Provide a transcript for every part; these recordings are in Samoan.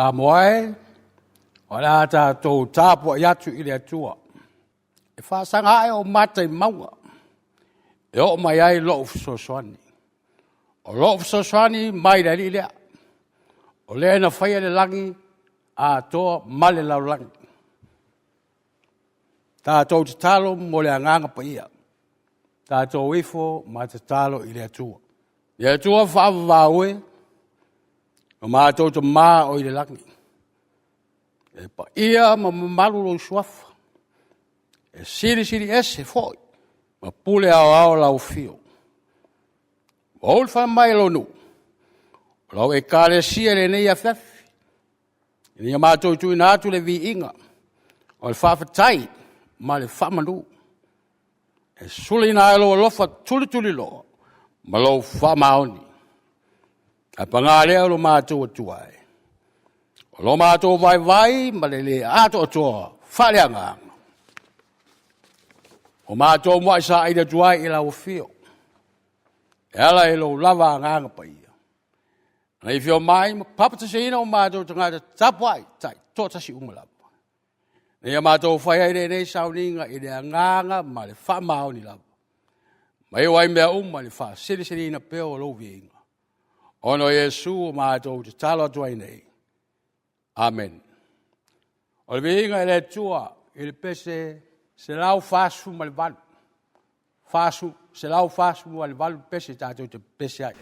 Samoa e, o le a tatou tapuai atu i le Atua e faasaga ae ou mata i mauga e oo mai ai lou fesoasoani. O lou fesoasoani mai le Alii lea, o le na faia le lagi atoa ma le lalolagi. Tatou tatalo mo le Agaga Paia, tatou ifo ma tatalo i le Atua. Le Atua faaavavau e, lo matou Tama o i le lagi, e paia ma mamalu lou suafa, e silisili ese foi ma pule aoao lau afio. Ua ulufale mai lou nuu, o lau ekalesia i lenei afiafi, ina ia matou tuuina atu le viiga o le faafetai ma le faamanu, e sulaina ai lou alofa tulituliloa ma lou faamaoni. Ae paga lea lo matou Atua e, o lo matou vaivai ma le le atoatoa faaleagaga, ua matou muai saili atu ai i lau afio e ala i lou lava Agaga Paia, ina ia afio mai ma papatiseina o matou tagata tapuai taitoatasi uma lava, ina ia matou faia ai lenei sauniga i le agaga ma le faamaoni lava, ma iu ai mea uma i le faasilisiliina pea o lou viiga, ona o Iesu ua matou tatalo atu ai nei. Amene. O le viiga i le Atua i le pese 148, 148 le pese tatou te pepese ai.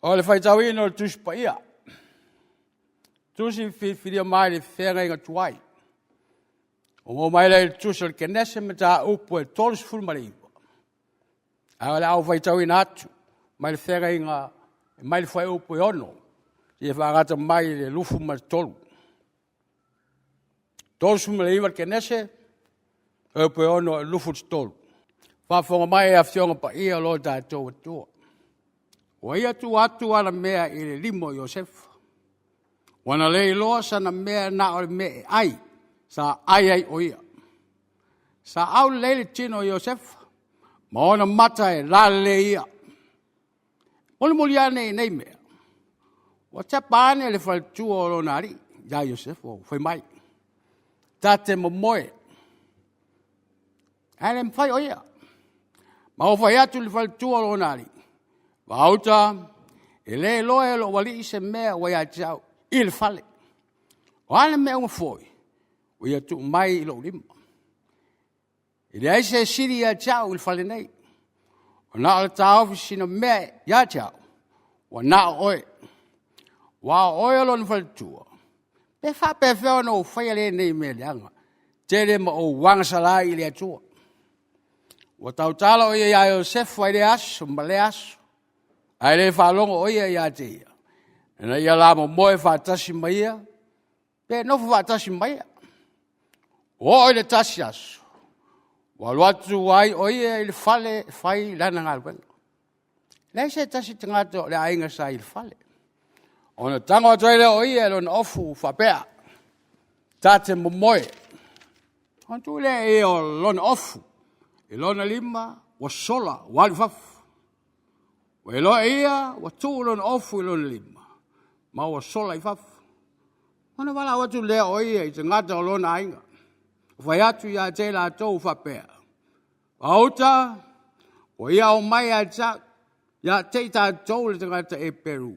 O le faitauina o le Tusi Paia, tusi filifilia mai le feagaiga tuai. Ua maua mai lea i le tusi o le Kenese mataupu e 39. Ae o le a ou faitauina atu mai le feagaiga mai le fuaiupu e 6 seia faagata mai i le 23. 39 le Kenese, fuaiupu e 6 i le 23. Faafofoga mai Afioga Paia o lo tatou Atua. Ua ia tuu atu ana mea i le lima o Iosefa. Ua na le iloa sana mea na o le mea e ai, sa ai ai o ia. Sa aulelei le tino o Iosefa, ma ona mata e lalelei ia. Mulimuli ane i nei mea, ua tapa ane le faletua o lona alii ia Iosefa ua fai mai, ta te momoe. Ae le mafai o ia. Ma ua fai atu i le faletua o lona alii, Vaauta, e le iloa e lou alii se mea ua ia te au i le fale. O a le mea uma foi ua ia tuu mai i lou lima. E leai se sili ia te au i le fale nei, ua na o le taofi sina mea ia te au, ua na o oe. Aua o oe o lona faletua, pe faapefea ona ou faia lenei mea leaga tele ma ou agasala ai i le Atua? Ua tautala o ia ia Iosefa i lea aso ma lea aso, ae le faalogo o ia ia te ia, ina ia la momoe faatasi ma ia, pe nofo faatasi ma ia. Ua oo i le tasi aso, ua alu atu ai o ia i le fale e fai lana galuega. E leai se tasi tagata o le aiga sa i le fale. Ona tago atu ai lea o ia i lona ofu faapea, ta te momoe. Ona tuu lea e ia o lona ofu i lona lima, ua sola ua alu i fafo. Ua iloa e ia ua tuu lona ofu i lona lima ma ua sola i fafo. Ona valaau atu lea o ia i tagata o lona aiga, fai atu ia te i latou faapea, Gauta, ua ia aumai ia te au, ia te i tatou le tagata Eperu,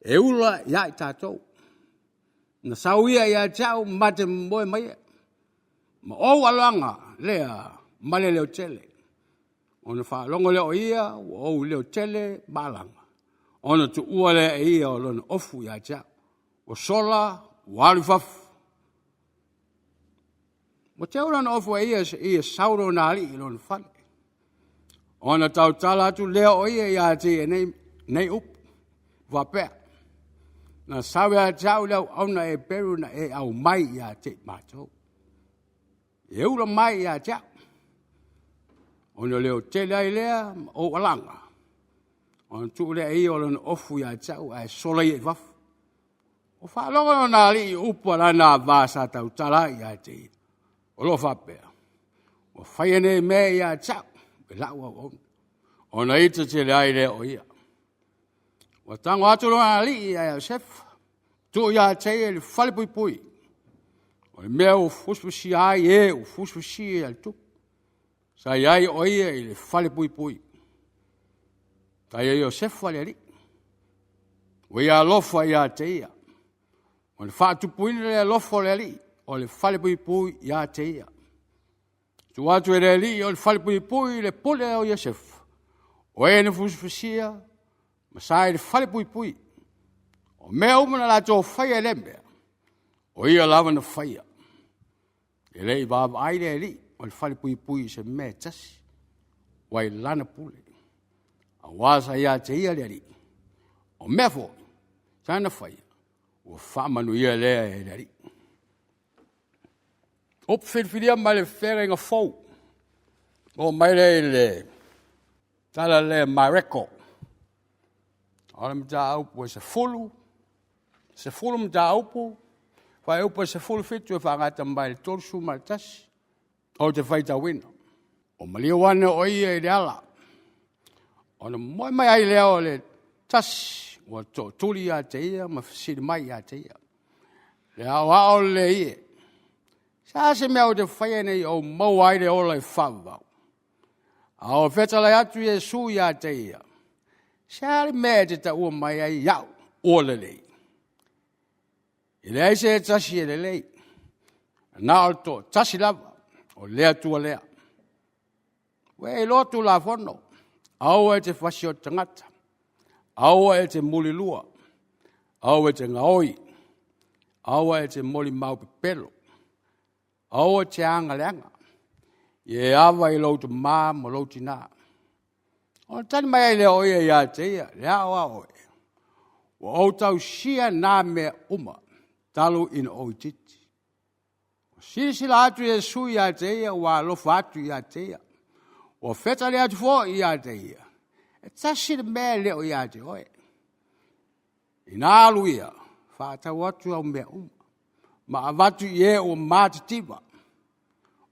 e ula ia i tatou. Na sau ia ia te au ma te momoe ma ia, ma ou alaga lea ma le leotele. Ona faalogo lea o ia ua ou leotele ma alaga, ona tuua lea e ia o lona ofu ia te au. Ua sola ua alu i fafo. Ua teu lona ofu e ia seia sau lona alii i lona fale. Ona tautala atu lea o ia ia te ia nei, nei upu, faapea, Na sau ia te au le auauna Eperu na e aumai ia te i matou. E ula mai ia te au, ona leotele ai lea ma ou alaga, ona tuu lea e ia o lona ofu ia te au ae sola ia i fafo. Ua faalogo lona alii i upu a lana ava sa tautala ai ia te ia, o lo o faapea, ua faia nei mea ia te au e lau auauna, ona ita tele ai lea o ia. Ua tago atu lona alii ia Iosefa, tuu ia te ia i le falepuipui, o le mea ua fusifusia ai e ua fusifusia le tupu. Sa i ai o ia i le falepuipui. Sa i ai Iosefa le alii, ua ia alofa ia te ia. Ona faatupuina le alofa o le alii o le falepuipui ia te ia. Tuu atu e le alii o le falepuipui le pule o Iosefa, o e na fusifusia ma sa i le falepuipui. O mea uma na latou faia i lea mea, o ia lava na faia. E le i vaavaai le alii o le falepuipui i se mea e tasi, ua i lana pule, aua sa ia te ia le Alii. O mea foi sa na faia, ua faamanuia lea e le Alii. Upu filifilia mai le Feagaiga Fou. Oo mai lea i le tala lea Mareko. O le mataupu e 10, 10 mataupu, fuaiupu e 17 e faagata mai i le 31, ou te faitauina. Ua maliu ane o ia i le ala, ona momoe mai ai lea o le tasi ua tootuli ia te ia ma fesili mai ia te ia, Le aoao lelei e, se a se mea ou te faia ina ia ou maua ai le ola e faavavau? A o fetalai atu Iesu ia te ia, Se a le mea e te taua mai ai au ua lelei? E leai se tasi e lelei, na o le toatasi lava, o le Atua lea. Ua e iloa Tulafono, aua e te fasioti tagata, Aua e te mulilua, aua e te gaoi, aua e te molimau pepelo, aua e te aga leaga, ia e ava i lou tamā ma lou tinā. Ona tali mai ai lea o ia ia te ia, le ao a oe, ua ou tausia na mea uma talu ina ou itiiti. Silasila atu Iesu ia te ia, ua alofa atu ia te ia. Ua fetali atu foi ia te ia, e tasi le mea e le o ia te oe. Ina alu ia, faatau atu au mea uma, ma avatu i e ua matitiva,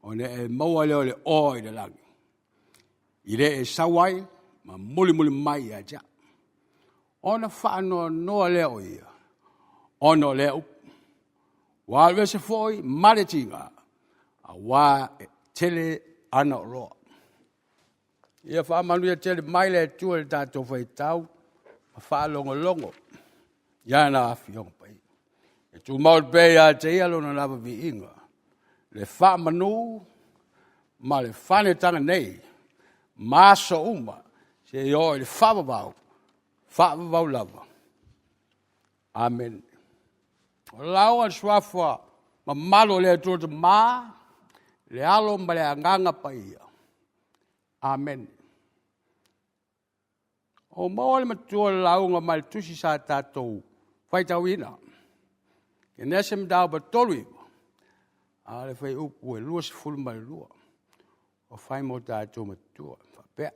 ona e maua lea o le oa i le lagi, i le e sau ai ma mulimuli mai ia te au. Ona faanoanoa lea o ia, ona o lea upu. Ua alu ese foi ma le tiga, auā e tele ana oloa. Ia faamanuia tele mai le Atua i le tatou faitau ma faalogologo i ana Afioga Paia. E tumau pea ia te ia lona lava viiga, le faamanu ma le faaneetaga nei ma aso uma seia oo i le faavavau, faavavau lava. Amene. O le lauga a le Suafa mamalu o le Atua le Tama, le Alo ma le Agaga Paia. Amene. Ua maua le matua o le lauga mai le tusi sa tatou faitauina. Kenese mataupu 39, a o le fuaiupu e 22, ua fai mo tatou matua e faapea,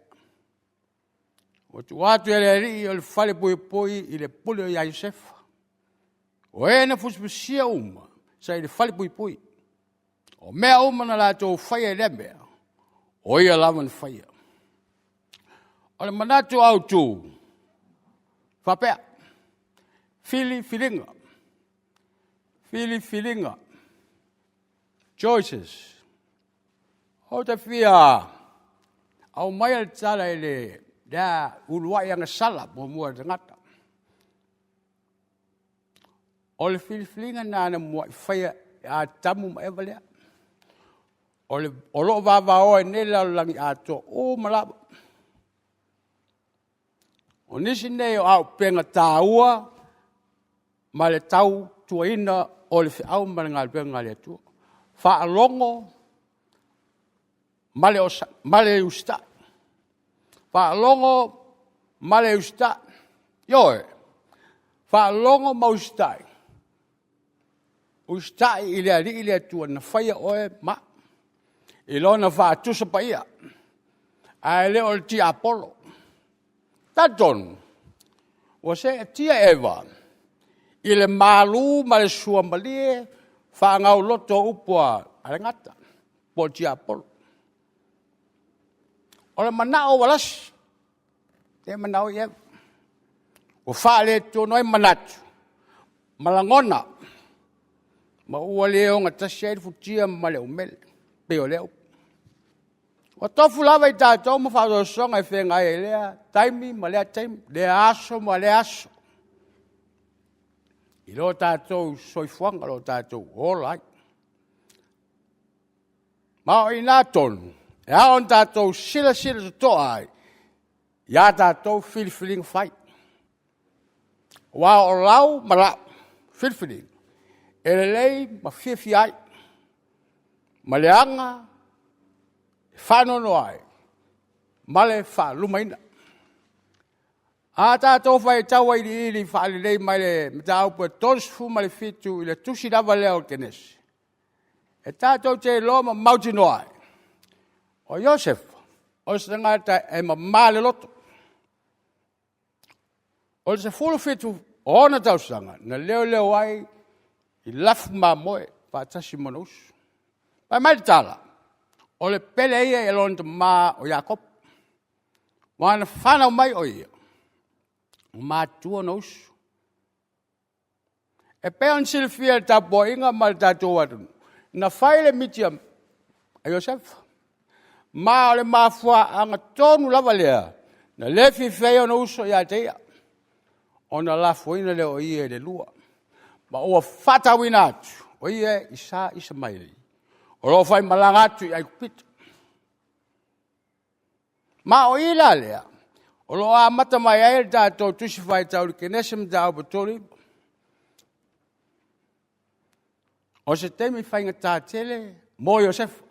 ua tuu atu e le Alii o le falepuipui i le pule ia Iosefa, o e na fusifusia uma sa i le falepuipui. O mea uma na latou faia i lea mea, o ia lava na faia. O le manatu autu, faapea, filifiliga, filifiliga, choices. Ou te fia aumaia le tala i lea uluai agasala muamua a le tagata. O le filifiliga lena na muai faia e Atamu ma Eva lea. O lo o vavao ai nei le lalolagi atoa uma lava. O nisi nei o auupega taua ma le tautuaina o le feau ma le galuega a le Atua. Faalogo ma le usitai, faalogo ma le usitai, ioe, faalogo ma usitai, usitai i le Alii le Atua na faia oe ma au i Lona faatusa paia, ae le o le tiapolo. E talitonu ua seetia Eva i le malu ma le suamalie faagauloto o upu a le gata po o le tiapolo. O le manao ua lasi, lea e manao ai Eva, ua faaletonu ai manatu ma lagona, ma ua le ogatasi ai le futia ma le umele, e pei o lea upu. Ua tofu lava i tatou ma faaosoosoga e feagai ai i lea taimi ma lea taimi, lea aso ma lea aso, i lo tatou soifuaga o lo o tatou ola ai. Ma o i ina tonu e ao ona tatou silasila totoa ai i a tatou filifiliga fai. Aua o lau ma lau filifiliga, e lelei ma fiafia ai, ma le aga e faanoanoa ai ma le faalumaina. A tatou faitau auiliili faalelei mai le mataupu e 37 i le tusi lava lea o Kenese, e tatou te iloa ma mautinoa ai, o Iosefa, o se tagata e mama le loto. O le 17 o ona tausaga na leoleo ai i lafu mamoe faatasi ma lona uso. Fai mai le tala, o le pele ia i lona tama o Iakopo. Aua na fanau mai o ia, ua matutua ona uso. E pei ona silafia e le tapuaiga ma le tatou atunuu, na fai le miti a Iosefa, ma o le mafuaaga tonu lava lea na le fiafia ai ona uso ia te ia, ona lafoina lea o ia i le lua, ma ua faatauina atu o ia i sa Isamaeli, o lo o faimalaga atu i Aikupito. Ma o i la lea, O lo o amata mai ai le tatou Tusi Faitau i le Kenese mataupu 39. O se taimi faigata tele mo Iosefa.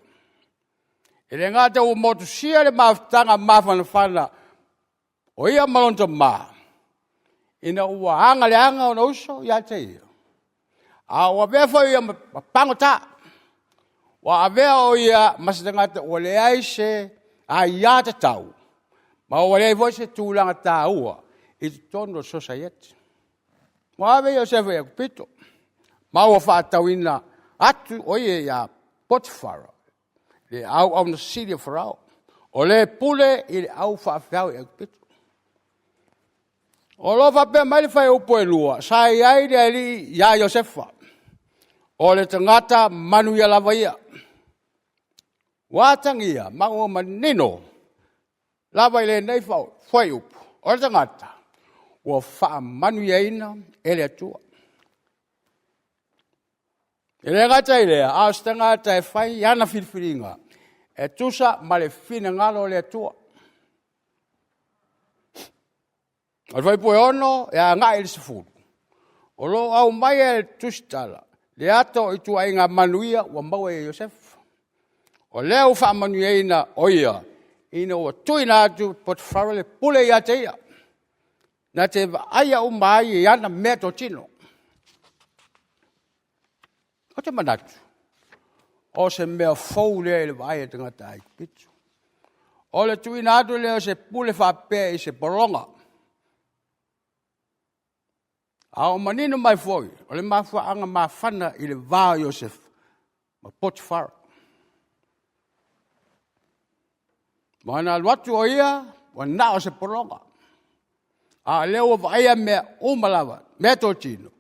E le gata ua motusia le mafutaga mafanafana o ia ma lona tama, ina ua aga leaga ona uso ia te ia, a ua avea foi o ia ma pagota, ua avea o ia ma se tagata ua leai se aia tatau, ma ua leai foi se tulaga taua i totonu o le sosaiete. Ua ave Iosefa i Aikupito, ma ua faatauina atu o ia ia Potifara, le auauna sili a Farao, o le pule i le au faafeao i Aikupito. O lo o faapea mai le fuaiupu e 2, sa i ai le Alii ia Iosefa, o le tagata manuia lava ia. Ua atagia ma ua manino lava i lenei fuaiupu, o le tagata ua faamanuiaina e le Atua. E le gata i lea, a o se tagata e fai ana filifiliga e tusa ma le finagalo o le Atua. O le fuaiupu e 6 e agai i le 10, o lo o aumaia e le tusitala le ata o ituaiga manuia ua maua e Iosefa. O lea ua faamanuiaina o ia ina ua tuuina atu e Potifara le pule ia te ia, na te vaaia uma ai i ana meatotino. Ou te manatu, o se mea fou lea i le vaai a tagata Aikupito. O le tuuina atu lea o se pule faapea i se pologa. A ua manino mai foi, o le mafuaaga mafana i le va o Iosefa ma Potifara. Ma na alu atu o ia ua na o se pologa, a o lea ua vaaia mea uma lava, meatotino,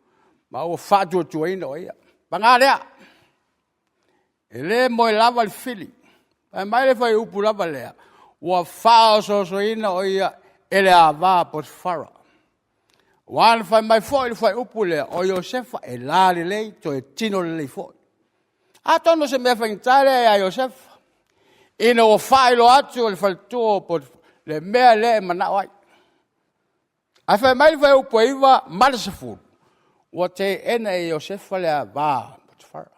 ma ua faatuatuaina o ia. Paga lea, e le moe lava le fili. Fai mai le fuaiupu lava lea, ua faaosoosoina o ia e le ava a Potifara. Aua na fai mai foi le fuaiupu lea, o Iosefa e lalelei toe tino lelei foi. Atonu o se mea faigata lea ia Iosefa, ina ua faailoa atu e le faletua o Potifara le mea lea e manao ai. Ae fai mai le fuaiupu e 9 ma le 10, ua teena e Iosefa le ava a Potifara.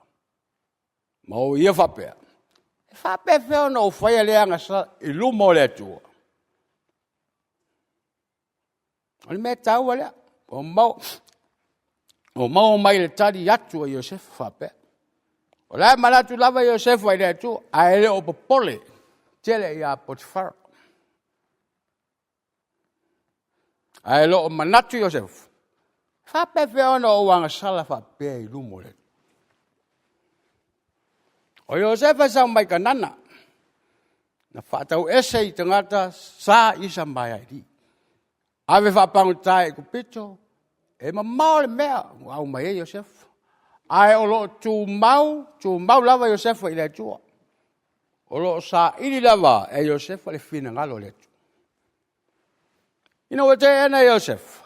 Ma ua ia faapea, e faapefea ona ou faia lea agasala i luma o le Atua? O le mea taua lea, ua maua mai i le tali atu a Iosefa faapea. O la e manatu lava Iosefa i le Atua, ae le o popole tele ia Potifara. Ae le o manatu Iosefa, e faapefea ona ou agasala faapea i luma o le Atua? O Iosefa e sau mai Kanana, na faatau ese i tagata sa Isamaeli, ave faapagota i Aikupito, e mamao le mea ua au mai ai Iosefa, ae o lo o tumau, tumau lava Iosefa i le Atua. O lo o saili lava e Iosefa le finagalo o le Atua. Ina ua teena e Iosefa,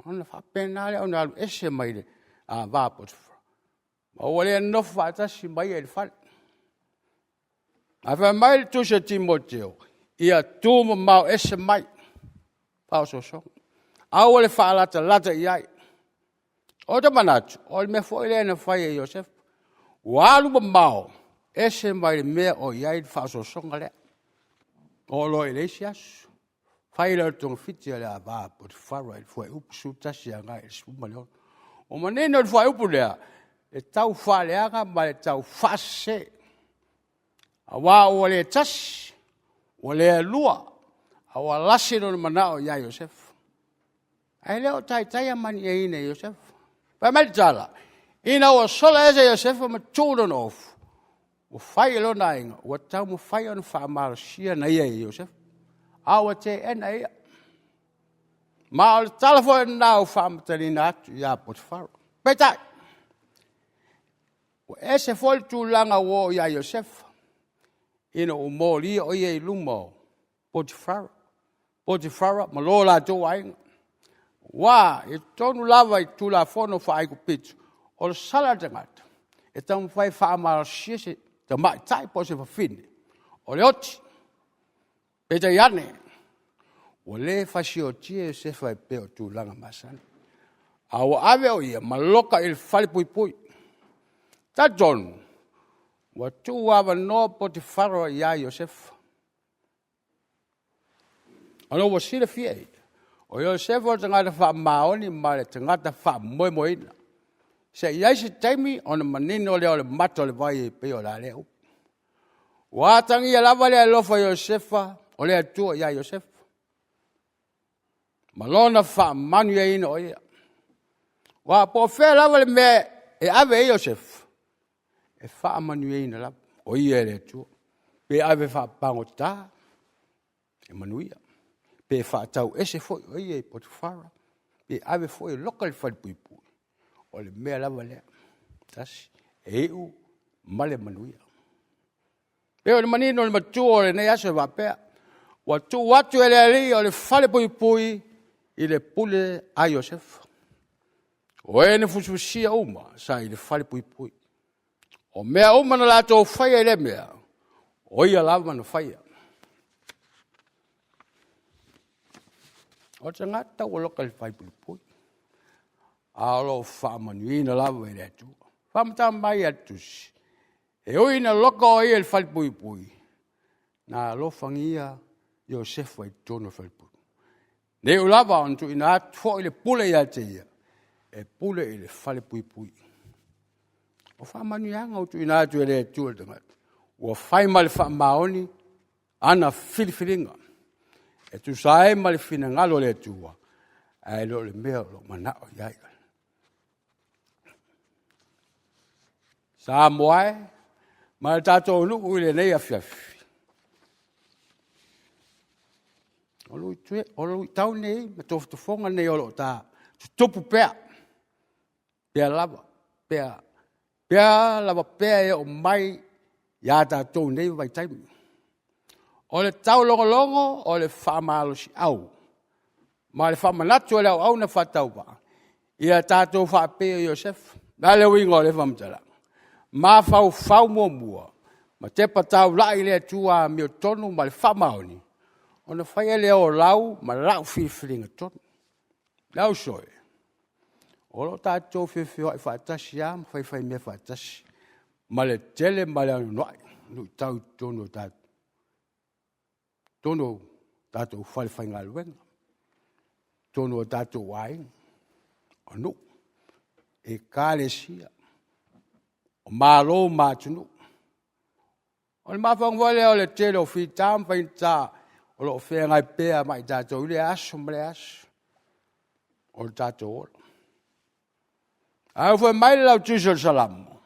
ona faapena lea ona alu ese mai le ava a Potifara, ma ua le nonofo faatasi ma ia i le fale. Ae fai mai le tusi a Timoteo, ia tumamao ese mai faaosoosoga, aua le faalatalata i ai. Ou te manatu, o le mea foi lea na fai e Iosefa, ua alu mamao ese mai le mea o i ai le faaosoosoga lea. Oo loa i le isi aso, fai lea o le togafiti a le ava a Potifara i le fuaiupu 11 agai i le 16. Ua manino le fuaiupu lea, e taufaaleaga ma le taufaasese, aua ua le tasi, ua le lua, a ua lasi lona manao ia Iosefa. Ae le o taitai amaniaina e Iosefa. Fai mai le tala, ina ua sola ese Iosefa ma tuu lona ofu, ua fai e lona aiga, ua taumafai ona faamalosia na ia e Iosefa, a ua teena e ia. Ma o le tala foi lena ua faamatalaina atu ia Potifara. Peitai, ua ese foi le tulaga ua oo ia Iosefa, ina ua molia o ia i luma o Potifara, Potifara ma lo latou aiga. Aua i totonu lava i Tulafono faa-Aikupito, o le sala a le tagata, e taumafai e faamalosia se tamaitai po o se fafine, o le oti. Peitai ane, Ua le fasiotia Iosefa e pei o tulaga masani, a ua ave o ia ma loka i le falepuipui. Talitonu, ua tuuavanoa Potifara ia Iosefa, ona ua silafia e ia, o Iosefa o le tagata faamaoni ma le tagata faamoemoeina. Se i i ai se taimi ona manino lea o le mata o le vai e pei o la lea upu. Ua atagia lava le alofa o Iosefa, o le Atua ia Iosefa, ma lona faamanuiaina o ia. Aua po o fea lava le mea e ave i ai Iosefa, e faamanuiaina lava o ia e le Atua. Pe ave faapagota, e manuia. Pe faatau ese foi o ia e Potifara, pe ave foi e loka i le falepuipui, o le mea lava lea e tasi, e iu ma le manuia. E pei o le manino o le matua o lenei aso e faapea, ua tuu atu e le alii o le falepuipui i le pule a Iosefa. O e na fusifusia uma sa i le falepuipui. O mea uma na latou faia i lea mea, o ia lava na faia. O le tagata ua loka i le falepuipui, a o lo o faamanuiaina lava e le Atua. Faamatala mai a le Tusi, e ui ina loka o ia i le falepuipui, na alofagia Iosefa i totonu o le falepuipui. Na iu lava ina tuuina atu foi le pule ia te ia, e pule i le falepuipui. O faamanuiaga ua tuuina atu e le Atua i le tagata, ua fai ma le faamaoni ana filifiliga, e tusa ai ma le finagalo o le Atua, ae le o le mea o lo o manao i ai. Samoa e, ma le tatou nuu i lenei afiafi, o luitau nei ma tofotofoga nei o lo o ta tutupu pea, pea lava pea e oo mai ia tatou i nei vaitaimi. O le taulogologo o le faamalosiau ma le faamanatu a le auauna faatauvaa, ia tatou faapei o Iosefa. O le a le uiga o lea faamatalaga? Mafaufau muamua ma tepa taulai i le Atua amiotonu ma le faamaoni, ona faia lea o lau ma lau filifiliga tonu. Le uso e, o lo o tatou feofeoai faatasi lava ma faifaimea faatasi ma le tele ma le anoanoai o luitau i totonu o tatou falefaigaluega, totonu o tatou aiga, o nuu, ekalesia, o Malo ma atunuu. O le mafuaaga foi lea o le tele o fita ma faigata o lo o feagai pea ma i tatou i lea aso ma lea aso o le tatou ola. Ae fai mai le Lautusi o le Salamo,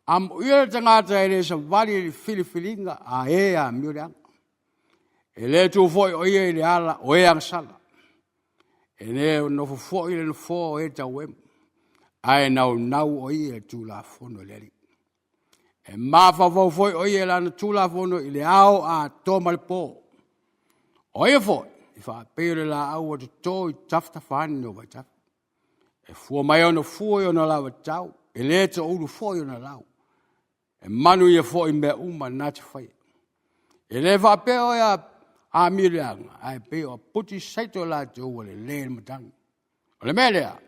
amuia le tagata e le savali i le filifiliga a e amio leaga, e le tu foi o ia i le ala o e agasala, e le nofo foi i le nofoa o e tauemu, ae naunau o ia i le Tulafono a le Alii. E mafaufau foi o ia i lana Tulafono i le ao atoa ma le po. O ia foi, e faapei o le laau ua toto i tafatafa ane o vaitafe. E fua mai ona fua i ona lava tatau, e le toulu foi ona lau. E manuia foi i mea uma na te faia. E le faapea o e amio leaga, ae pei o aputisaito latou ua lelei le matagi. O le mea lea,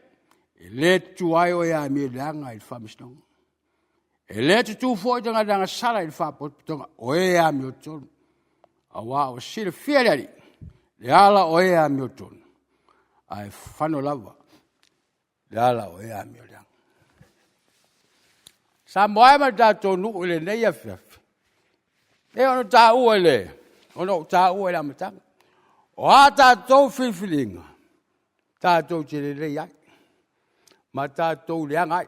e le tutu ai oe e amio leaga i le faamasinoga. E le tutu foi tagata agasala i le faapotopotoga o e amiotonu, aua ua silafia e le Alii le ala o e amiotonu, ae fano lava le ala o e amio leaga. Samoa e ma le tatou nuu i lenei afiafi, e pei ona ou taua i le amataga, o a tatou filifiliga, tatou te lelei ai ma tatou leaga ai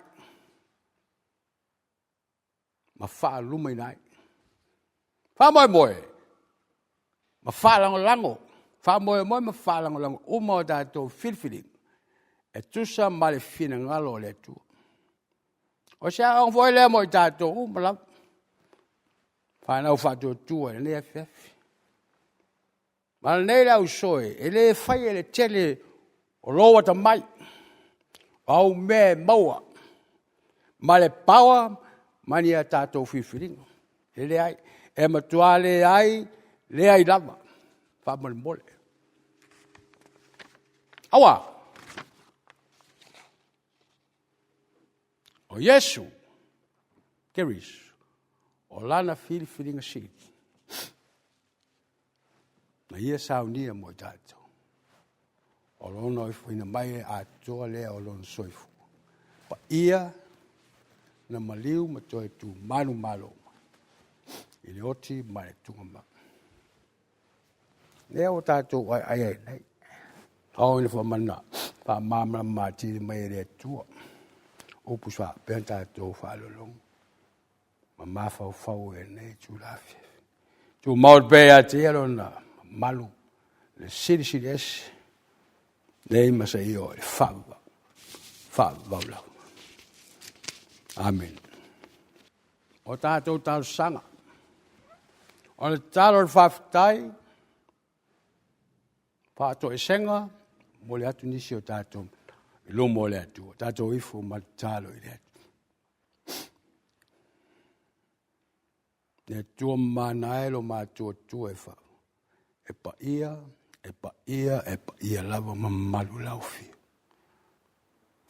ma faalumaina ai. Faamoemoe ma faalagolago, faamoemoe ma faalagolago uma a tatou filifiliga e tusa ma le finagalo o le Atua. O se aoaoga foi lea mo i tatou uma lava, fanau faatuatua i lenei afiafi. A o lenei le uso e, e le faia i le tele o lou atamai, o au mea e maua ma le power ma ni a tatou filifiliga. E leai, e matua leai, leai lava faamolemole. Aua! O Iesu Keriso, o lana filifiliga sili, na ia saunia mo i tatou. O lona ofoina mai atoa lea o lona soifua. Paia na maliu ma toe tumanumalo i le oti ma le tugamau. Lea ua tatou aeae ai nei, ao ina faamana, faamalamalama atili mai e le Atua upu faapea ona tatou faalologo ma mafaufau i lenei itula afiafi. Tumau pea ia te ia lona mamalu le Silisili Ese, nei ma seia oo i le faavavau, faavavau lava. Amene. O tatou talosaga, o le tatalo o le faafetai, faatoesega, momoli atu nisi o tatou i luma o le Atua, tatou o ifo ma tatalo i le Atua. Le Atua mamana e lo matou Atua e paia, e paia, e paia lava ma mamalu lau Afio.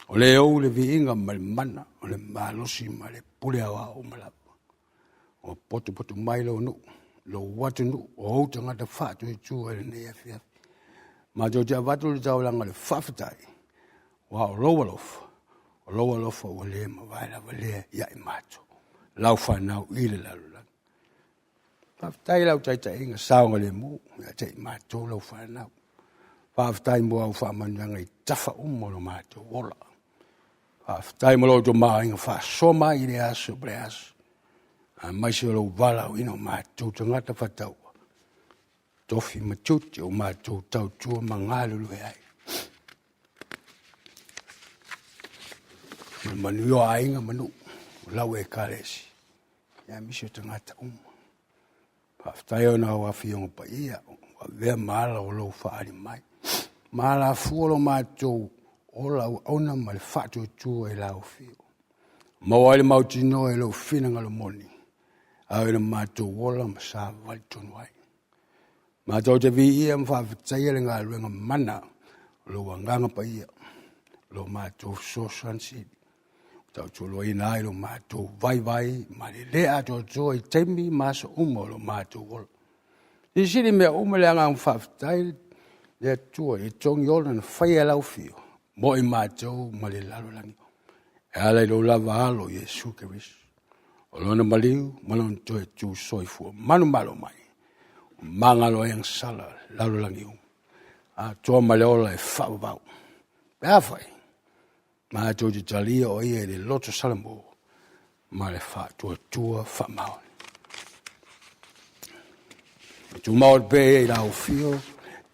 O le ou le viiga ma le mana, o le malosi ma le pule aoao uma lava. Ua potopoto mai lou nuu, lou atunuu, o ou tagata faatuatua i lenei afiafi. Matou te avatu le taulaga o le faafetai, aua o lou alofa, o lou alofa ua le mavae lava lea ia i matou, lau fanau i le lalolagi. Faafetai i lau taitaiga saogalemu ia te i matou lau fanau. Faafetai mo au faamanuiaga i tafa uma o lo matou ola. Faafetai mo lou tamaoaiga faasoa mai i lea aso ma lea aso, aemaise o lou valaauina o matou tagata faatauvaa, tofi ma tiute ua matou tautua ma galulue ai. O le manuia o aiga ma nuu, o lau Ekalesia, aemaise o tagata uma. Faafetai ona o au Afioga Paia ua avea ma ala o lou faaali mai ma alafua o lo matou ola auauna ma le faatuatua i lau Afio. Maua ai le mautinoa i lou finagalo moni, ao ina matou ola ma savavali tonu ai. Matou te viia ma faafetaia le galuega mana o lou Agaga Paia, lo matou fesoasoani sili, ua tautoaluaina ai lo matou vaivai ma le le atoatoa i taimi ma aso uma o lo matou ola. Silisili mea uma le agaga faafetai le Atua i le togiola na faia e lau Afio mo i matou ma le lalolagi e ala i lou lava Alo o Iesu Keriso. O lona maliu ma lona toe tu soifua manumalo mai, ua magalo ai agasala le lalolagi uma, atoa ma le ola e faavavau. Pe afai matou te talia o ia i le loto salamo ma le faatuatua faamaoni. E tumau atu pea ia i lau Afio,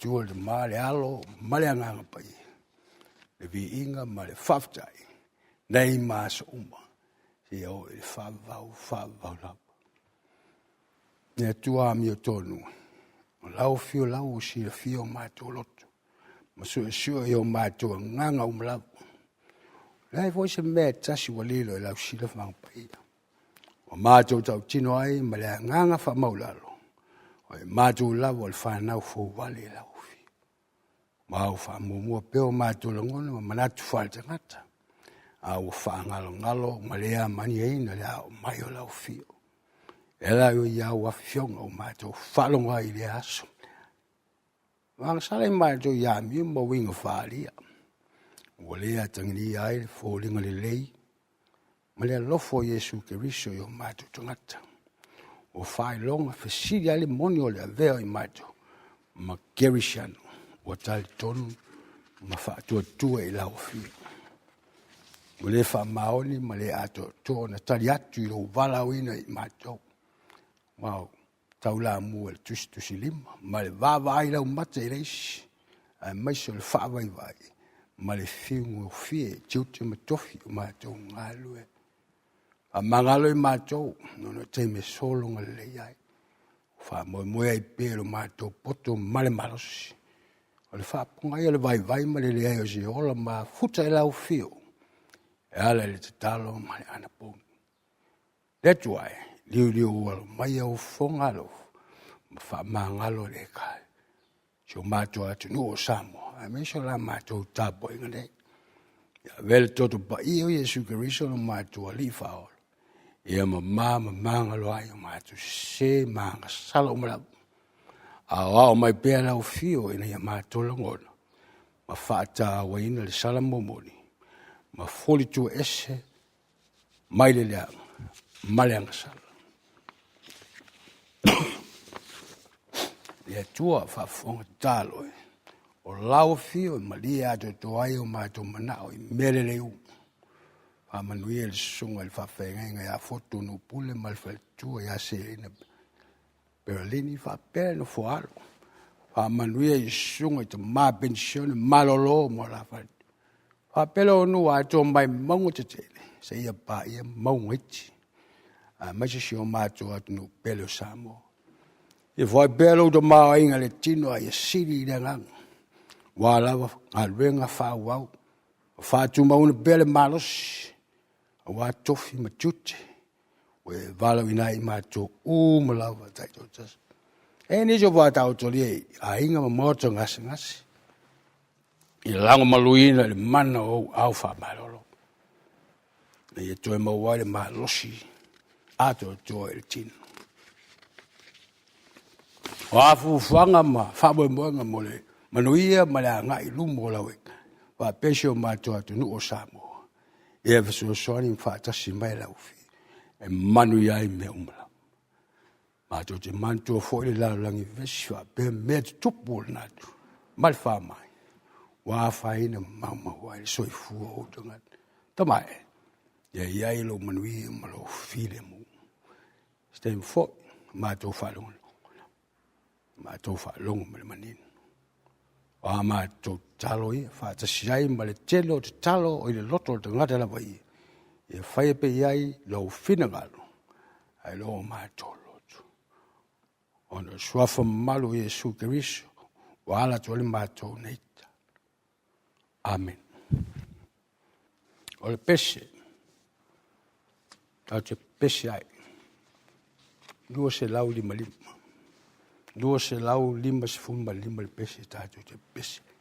Atua le Tama le Alo ma le Agaga Paia, le viiga ma le faafetai, nei ma aso uma, seia oo i le faavavau, faavavau lava. Le Atua amiotonu, o lau afio lau ua silafia o matou loto, ma suesue o matou agaga uma lava. E leai foi se mea e tasi ua lilo i lau silafaga paia. Ua matou tautino ai ma le agaga faamaualalo, o i matou lava o le fanau fouvale i lau Afio. Ma ua faamuamua pea o matou lagona ma manatu faale-tagata, a ua faagalogalo ma le amalieina le ao mai o lau Afio. E ala i au afioga ua matou faalogo ai i lea aso. Ua agasala i matou ia amio ma uiga faaalia, ua le atagia ai le foliga lelei ma le alofa o Iesu Keriso i o matou tagata. Ua faailoga fesili ai le moni o le avea o i matou ma kerisiano ua talitonu ma faatuatua i lau Afio. Ua le faamaoni ma le atoatoa ona tali atu i lou valaauina i matou, aua ua taulamua i le tusitusilima ma le vaavaai laumata i le isi, aemaise o le faavaivai ma le fiu gofie i tiute ma tofi ua matou galulue ai. Faamagalo i matou ona o taimi e sologa lelei ai, faamoemoe ai pea i lo matou poto ma le malosi. O le faapopoga ia o le vaivai ma le leai o se ola mafuta i lau afio e ala i le tatalo ma le anapogi. Le Atua e, liuliu mai au fofoga alofa ma faamagalo si o matou atunuu o Samoa, Aemaise o la matou tapuaiga nei. Ia avea le Toto Paia o Iesu Keriso lo matou Alii Faaola, ia mama ma magalo ai o matou sese ma agasala uma lava. Aoao mai pea lau Afio ina ia matou lagona ma faatauaina le sala momoli ma folituaese mai le leaga ma le agasala. Le Atua faafofoga tatalo e, o lau Afio e malie atoatoa ai o matou manao i mea lelei uma. Faamanuia i le susuga i le faafeagaiga ia Fotu Nupule ma le faletua ia Seiina Perelini faapea le nofo a alo. Faamanuia i susuga i tama penisione malolo ma la faletua, faapea le atunuu atoa mai mauga tetele seia paia mauga iti, aemaise si o matou atunuu pele o Samoa. Ia foai pea lou tamaoaiga i le tino a ia sili le agaga, aua lava galuega faaauau ma faatumauina pea le malosi aua tofi ma tiute ua e valaauina ai i matou uma lava taitoatasi. E i ai nisi o faataotolia i aiga ma maota gasegase, ia lagomaluina i le mana o ou aao famalolo, ina ia toe maua ai le malosi atoatoa i le tino. O a fuafuaga ma faamoemoega mo le manuia ma le agai i luma o lau faapea si o matou atunuu o Samoa, ia fesoasoani ma faatasi mai lau Afioga e manuia ai mea uma lava. Matou te manatua foi le lalolagi vevesi faapea mea tutupu o le natura ma le faamai, ua afaina ma maumau ai le soifua o ou tagata. Tama e, ia i ai lou manuia ma lou filemu. Se taimi foi matou faalogo ma le manino. O a matou tatalo ia faatasi ai ma le tele o tatalo i le loto o le tagata lava ia, ia faia pea i ai lou finagalo ae le o matou loto. Ona o le suafa mamalu o Iesu Keriso ua ala atu ai le matou nei tatalo. Amene. O le pese, tatou te pepese ai, 255, 255 le pese tatou te pepese ai.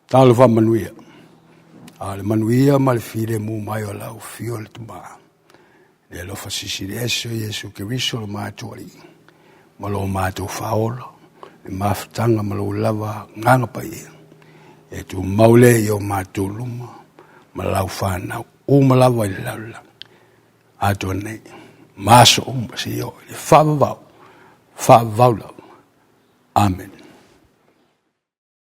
Talo faamanuia. A o le manuia ma le filemu mai o lau Afio le Tama, le alofa silisili ese o Iesu Keriso lo matou Alii, ma lo matou Faaola, le mafutaga ma lou lava Agaga Paia, e tumau lea i o matou luma ma lau fanau uma lava i le lalolagi atoa nei, ma aso uma seia oo i le faavavau, faavavau lava. Amene.